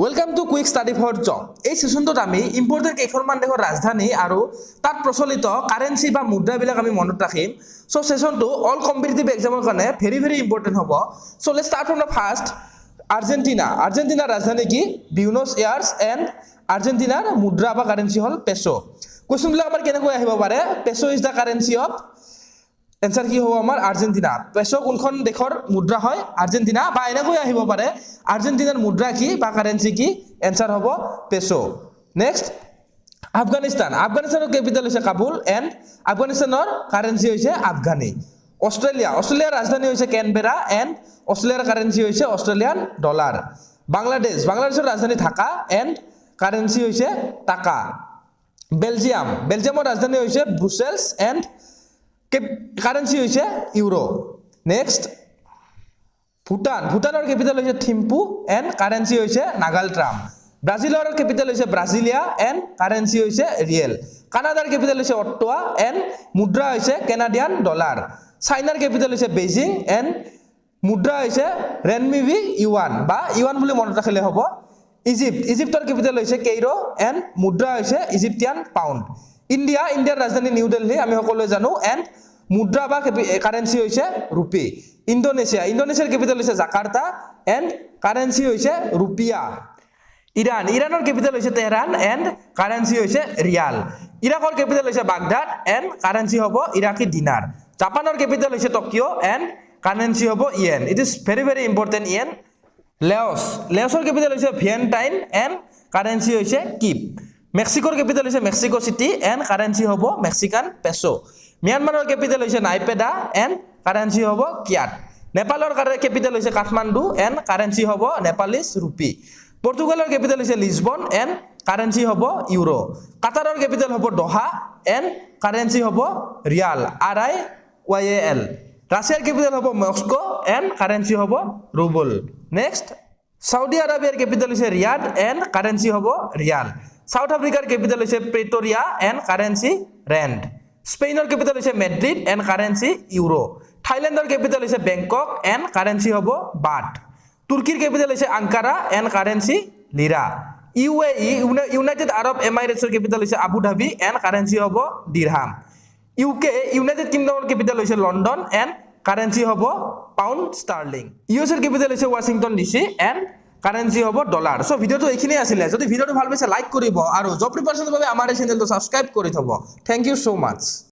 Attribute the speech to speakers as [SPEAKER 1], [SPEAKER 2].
[SPEAKER 1] Welcome to Quick Study for Job. এই ছেশ্যনটোত আমি important কেইখনমান দেশৰ ৰাজধানী আৰু তাত প্ৰচলিত কাৰেঞ্চি বা মুদ্ৰাবিলাক আমি মনত ৰাখিম। চ' ছেশ্যনটো অল কম্পিটিটিভ এক্সামৰ কাৰণে ভেৰি ভেৰি ইম্পৰ্টেণ্ট হ'ব। So let's start from the first, Argentina. আৰ্জেণ্টিনাৰ ৰাজধানী কি? বিউনছ এয়াৰ্ছ। এণ্ড আৰ্জেণ্টিনাৰ মুদ্ৰা বা কাৰেঞ্চি হ'ল পেছ'। কুৱেশ্যনবিলাক আমাৰ কেনেকৈ আহিব পাৰে? Peso is the currency of, answer কি হ'ব আমাৰ? আৰ্জেণ্টিনা। পেছ' কোনখন দেশৰ মুদ্ৰা হয়? আৰ্জেণ্টিনা। বা এনেকৈ আহিব পাৰে, আৰ্জেণ্টিনাৰ মুদ্ৰা কি বা কাৰেঞ্চি কি? এনচাৰ হ'ব পেছ'। নেক্সট, আফগানিস্তান। আফগানিস্তানৰ কেপিটেল হৈছে কাবুল এণ্ড আফগানিস্তানৰ কাৰেঞ্চি হৈছে আফগানী। অষ্ট্ৰেলিয়া। অষ্ট্ৰেলিয়াৰ ৰাজধানী হৈছে কেনবেৰা এণ্ড অষ্ট্ৰেলিয়াৰ কাৰেঞ্চি হৈছে অষ্ট্ৰেলিয়ান ডলাৰ। বাংলাদেশ। বাংলাদেশৰ ৰাজধানী ঢাকা এণ্ড কাৰেঞ্চি হৈছে টাকা। বেলজিয়াম। বেলজিয়ামৰ ৰাজধানী হৈছে ব্ৰুচেলছ এণ্ড কাৰেঞ্চি হৈছে ইউৰ'। নেক্সট, ভূটান। ভূটানৰ কেপিটেল হৈছে থিম্পু এণ্ড কাৰেঞ্চি হৈছে নাগালট্ৰাম। ব্ৰাজিলৰ কেপিটেল হৈছে ব্ৰাজিলিয়া এণ্ড কাৰেঞ্চি হৈছে ৰিয়েল। কানাডাৰ কেপিটেল হৈছে অট্টোৱা এণ্ড মুদ্ৰা হৈছে কেনাডিয়ান ডলাৰ। চাইনাৰ কেপিটেল হৈছে বেইজিং এণ্ড মুদ্ৰা হৈছে ৰেনমিনবি ইউৱান বা ইউৱান বুলি মনত ৰাখিলে হ'ব। ইজিপ্ত। ইজিপ্তৰ কেপিটেল হৈছে কেইৰ' এণ্ড মুদ্ৰা হৈছে ইজিপ্তিয়ান পাউণ্ড। ইণ্ডিয়া। ইণ্ডিয়াৰ ৰাজধানী নিউ দিল্লী, আমি সকলোৱে জানো, এণ্ড মুদ্ৰা বা কাৰেঞ্চি হৈছে ৰুপি। ইণ্ডোনেছিয়া। ইণ্ডোনেছিয়াৰ কেপিটেল হৈছে জাকাৰ্তা এণ্ড কাৰেঞ্চি হৈছে ৰুপিয়া। ইৰাণ। ইৰাণৰ কেপিটেল হৈছে তেহৰান এণ্ড কাৰেঞ্চি হৈছে ৰিয়াল। ইৰাকৰ কেপিটেল হৈছে বাগদাদ এণ্ড কাৰেঞ্চি হ'ব ইৰাকী দিনাৰ। জাপানৰ কেপিটেল হৈছে টকিঅ' এণ্ড কাৰেঞ্চি হ'ব yen. It is very very important, yen. লেঅছ। লেঅছৰ capital হৈছে ভিয়েণ্টাইন এণ্ড কাৰেঞ্চি হৈছে কিপ। মেক্সিকোৰ কেপিটেল হৈছে মেক্সিকো চিটি এণ্ড কাৰেঞ্চি হ'ব মেক্সিকান পেছ'। ম্যানমাৰৰ কেপিটেল হৈছে নাইপেডা এণ্ড কাৰেঞ্চি হ'ব কিয়াট। নেপালৰ কেপিটেল হৈছে কাঠমাণ্ডু এণ্ড কাৰেঞ্চি হ'ব নেপালীজ ৰুপি। পৰ্তুগালৰ কেপিটেল হৈছে লিছবন এণ্ড কাৰেঞ্চি হ'ব ইউৰ'। কাটাৰৰ কেপিটেল হ'ব দহা এণ্ড কাৰেঞ্চি হ'ব ৰিয়াল, RIYAL। ৰাছিয়াৰ কেপিটেল হ'ব মস্কো এণ্ড কাৰেঞ্চি হ'ব ৰুবল। নেক্সট, চাউদি আৰবিয়াৰ কেপিটেল হৈছে ৰিয়াদ এণ্ড কাৰেঞ্চি হ'ব ৰিয়াল। চাউথ আফ্ৰিকাৰ কেপিটেল হৈছে প্ৰেটৰিয়া এণ্ড কাৰেঞ্চি ৰেণ্ড। স্পেইনৰ কেপিটেল হৈছে মেড্ৰিড এণ্ড কাৰেঞ্চি ইউৰ'। থাইলেণ্ডৰ কেপিটেল হৈছে বেংকক এণ্ড কাৰেঞ্চি হ'ব বাট। তুৰ্কীৰ কেপিটেল হৈছে Ankara and currency lira. U A E, United Arab এমাইৰেটছৰ কেপিটেল হৈছে আবু ধাবি এণ্ড কাৰেঞ্চি হ'ব দিৰহাম। ইউ কে, ইউনাইটেড কিংডমৰ কেপিটেল হৈছে লণ্ডন এণ্ড কাৰেঞ্চি হ'ব পাউণ্ড ষ্টাৰ্লিং। ইউ এছৰ কেপিটেল হৈছে Washington D C and currency হ'ব dollar. So' ভিডিঅ'টো এইখিনিয়ে আছিলে। যদি ভিডিঅ'টো ভাল পাইছে, লাইক কৰিব আৰু জব প্ৰিপাৰেশ্যনৰ বাবে আমাৰ এই চেনেলটো ছাবস্ক্ৰাইব কৰি থ'ব। Thank you so much.